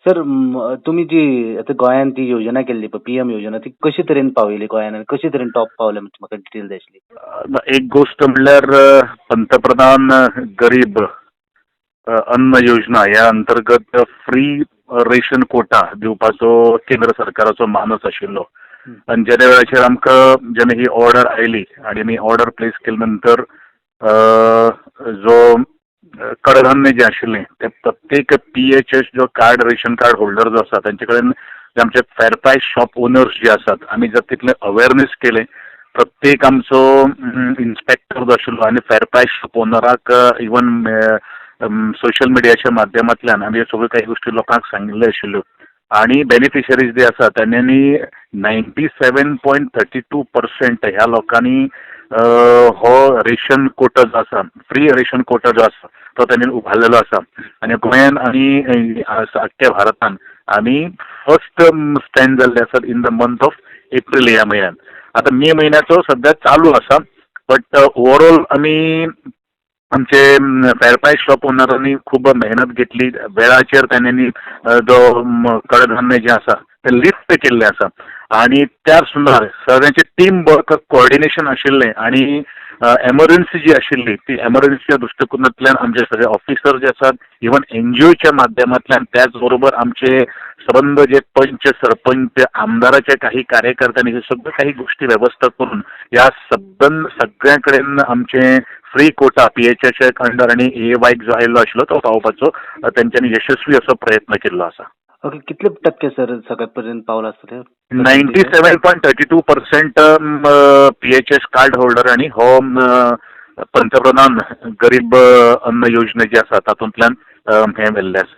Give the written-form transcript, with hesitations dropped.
Sir, तुमी जी आतां गोंयान ती योजना केल्ली पळय, पीएम योजना, ती कशी तरेन पावयली गोंयान आनी कशी तरेन टॉप पावले, म्हाका डिटेल जाय आसली. एक गोष्ट म्हणल्यार पंतप्रधान गरीब अन्न योजना ह्या अंतर्गत फ्री रेशन कोटा दिवपाचो केंद्र सरकाराचो मानस आशिल्लो. आनी जेन्ना वेळाचेर आमकां जेन्ना ही ऑर्डर आयली आनी आमी ऑर्डर प्लेस केले नंतर जो कडधान्य जे आशिल्लें ते प्रत्येक पीएचएस जो कार्ड, रेशन कार्ड होल्डर जो आसा तेंचे कडेन, जे आमचे फेर प्रायस शॉप ओनर्स जे आसात, आमी जर तितलें अवेरनेस केलें, प्रत्येक आमचो इन्स्पेक्टर जो आशिल्लो आनी फेर प्रायस शॉप ओनराक इवन सोशल मिडियाच्या माध्यमांतल्यान आमी ह्यो सगळ्यो काही गोश्टी लोकांक सांगिल्ल्यो आशिल्ल्यो आनी बेनिफिशरीज जे आसा तेन्यांनी 97.32% ह्या लोकांनी हो रेशन कोटा जो आसा, फ्री रेशन कोटा जो आसा, तो तेणी उबारलेलो आसा. आनी गोंयान आनी आख्ख्या भारतान आमी फर्स्ट स्टँड जाल्ले आसात in the month of April ह्या म्हयन्यान. आतां मे म्हयन्याचो सद्या चालू आसा, बट ओवरऑल आमी आमचे फेर प्रायस शॉप ओनरांनी खूब मेहनत घेतली. वेळाचेर तेन्यांनी जो कडधान्य जें आसा तें लिफ्ट केल्लें आसा आनी त्या सुमार सगळ्यांचें टीम वर्क, कोऑर्डिनेशन आशिल्लें आनी एमर्जन्सी जी आशिल्ली ती एमर्जन्सीच्या दृश्टिकोनांतल्यान आमचे सगळे ऑफिसर जे आसात, इवन एनजीओच्या माध्यमांतल्यान, त्याच बरोबर आमचे सबंद जे पंच, सरपंच, आमदाराचे काही कार्यकर्त्यांनी हे सगळ्यो काही गोष्टी वेवस्था करून ह्या सबंद सगळ्यां कडेन आमचे फ्री कोटा पीएचएस अंडर आनी ए वायक जो आयिल्लो आशिल्लो तो पावोवपाचो तेंच्यांनी यशस्वी असो प्रयत्न केल्लो आसा. ओके, कितले टक्के सर सगळ्यात पर्यंत पावला आसतले? 97.32% PHS card holder आणि हो पंतप्रधान गरीब अन्न योजने जे आसा तातूंतल्यान हें मेल्लें आसा.